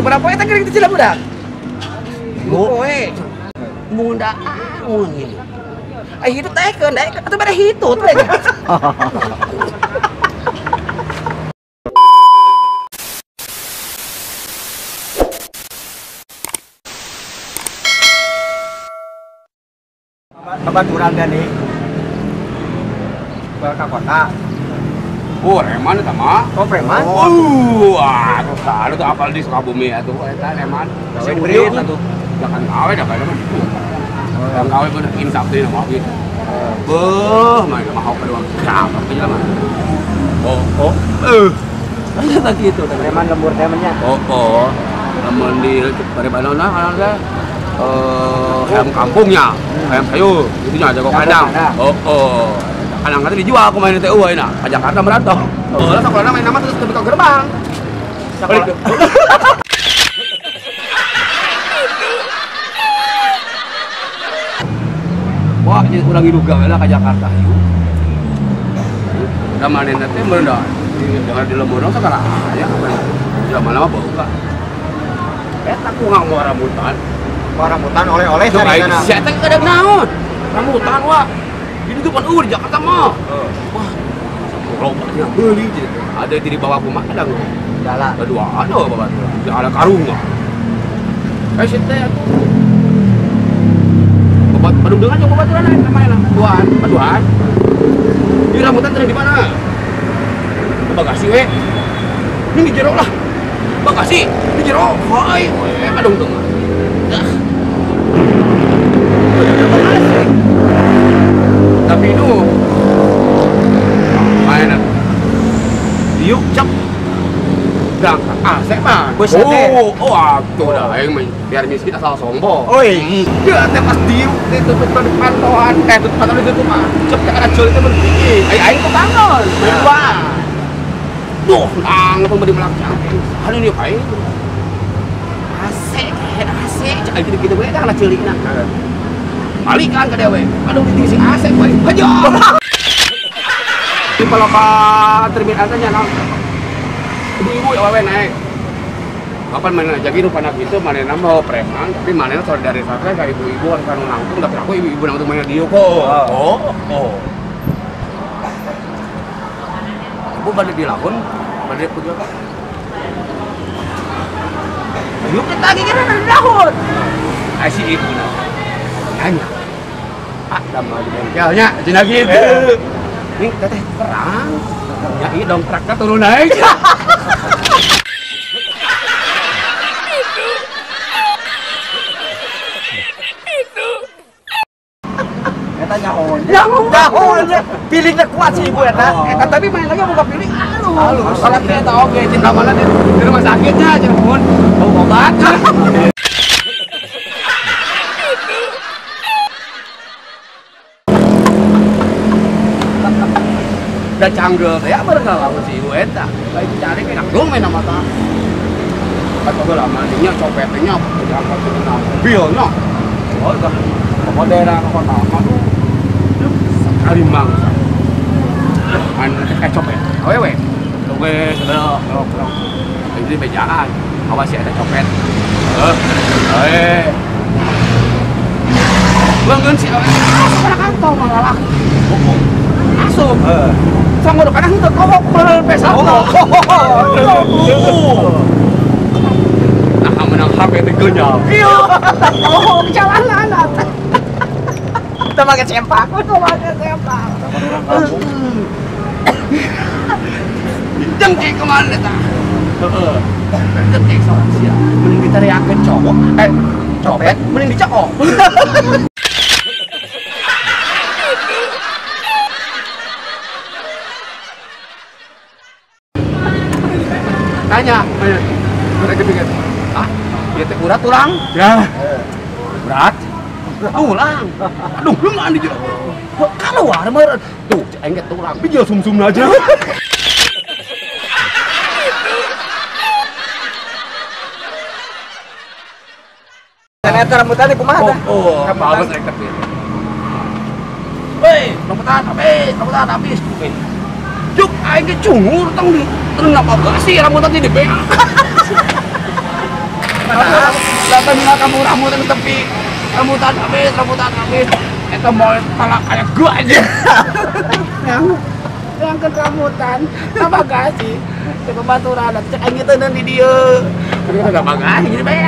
Berapa eta geuring teh budak? Poe. Munda mun ini. Ai hitut daekeun, daekeun atuh bade hitut we. Babaturan tadi ke kota. Oh, preman eta mah. Oh, preman. Oh, atuh salu tuh apal di Sukabumi atuh eta preman. Si Udin atuh. Jangan gawe dah kana mah gitu. Yang gawe bener insaf teh mah gitu. Beuh, mah mah kedua gram apa jelema. Oh, oh. Eta kitu teh preman lembur teh nya. Oh, oh. Lamun di Parebanona kana teh ayam kampungnya, ayam sayur, itunya jago kandang. Oh, oh. Kandang teh dijual ku main teh eueuh ayeuna, ka Jakarta merantau. Oh, lah sakolana main nama terus ke gerbang. Sekolah. Wah, jadi urang hidup gawe lah ka Jakarta ieu. Da manehna teh meureun da di lembur sagala aya apa. Zaman lama bau ka. Eta ku nganggo rambutan. Rambutan oleh-oleh sana. Si eta kadang naon? Rambutan wah. Ini tuh pan di Jakarta mah. Wah. Loba nya beuli jadi. Ada di bawah kumaha kadang. Jalan. Dua ada babaturan. Ada karung mah. Eh si teh atuh. Obat padungdengan jeung babaturan aya mana? Duaan, paduan. Di rambutan teh di mana? Ke bagasi we. Ini di jero lah. Bagasi di jero. Hoi, we padungdengan. Tapi itu mainan diuk cek berangkat asek mah. Oh, oh atuh dah aing mah biar miskin asal sombong. Oi. Ya teh pas diuk ditutup di pantoan, tutup pantoan ditutup ah. Cek teh kana ceuli teh berhenti. Aing kebangun. Dua. Duh, langsung beri melak cangkeng. Aduh ini aing. Asek, asek, cek aing gitu-gitu we kana ceulina. Balikan ke dewe. Aduh ditinggi si asek we. Hajo. Di paloka terminal teh nya naon? Ibu-ibu awewe naik. Kapan mana jadi rupana gitu manehna mau preman tapi manehna solidaritas ka ibu-ibu anu nangtung tapi aku ibu-ibu nangtung mana dieu kok. Oh, oh. Ibu bade dilahun, bade punya apa? Yuk kita lagi kira dilahun. Ai si ibu nanya. Ah, damai di bengkelnya, cenah gitu. Nih teteh terang. Ya ieu dongkrakna turun aja. Eta nyaho. Nyaho. Pilihnya kuat sih ibu eta. Eta tapi main lagi buka pilih halus. Salah eta oge cinta mana di rumah sakitnya cenah mun bau obat. Udah canggel teh ya bareng lawan si ibu eta. Baik dicari enak dong main mata. Kan baheula lama dinya copetnya diangkat ke mobilnya. Oh, udah pokok daerah ke kota mah tuh sekali mangsa. An copet. Awewe. Oke, sudah lok. Ini bejaan. Awas ya ada copet. Bangun si awewe. Masuk kana kantong malah laki. Masuk. Sanggup kadang henteu kowok beul pesat. Nah, menang HP teh genyal. Ieu. Oh, jalanan. Kita make sempak. Kita make sempak. Dengki kemana eta? Heeh. Dengki soal sia. Mending ditariakeun cowok, copet mending dicokok. Tanya, mereka pikir, ah, dia teh urat tulang? Ya, berat, tulang. Aduh, belum mandi juga. Kalau war meureun, tuh, aing ge tulang, bijil sumsum aja. Dan eta rambutan kumaha tah? Oh, bagus rek tapi. Woi, rambutan habis, rambutan habis. Juk aing ge cungur tong di terus napa sih rambutan di beak. Datang mina kamu rambutan tepi. Rambutan habis, rambutan habis. Eta mau talak kayak gua aja. Yang ke rambutan, apa bagasi? Cek baturan, cek aing teh di dieu. Tapi kada bagasi jadi bae.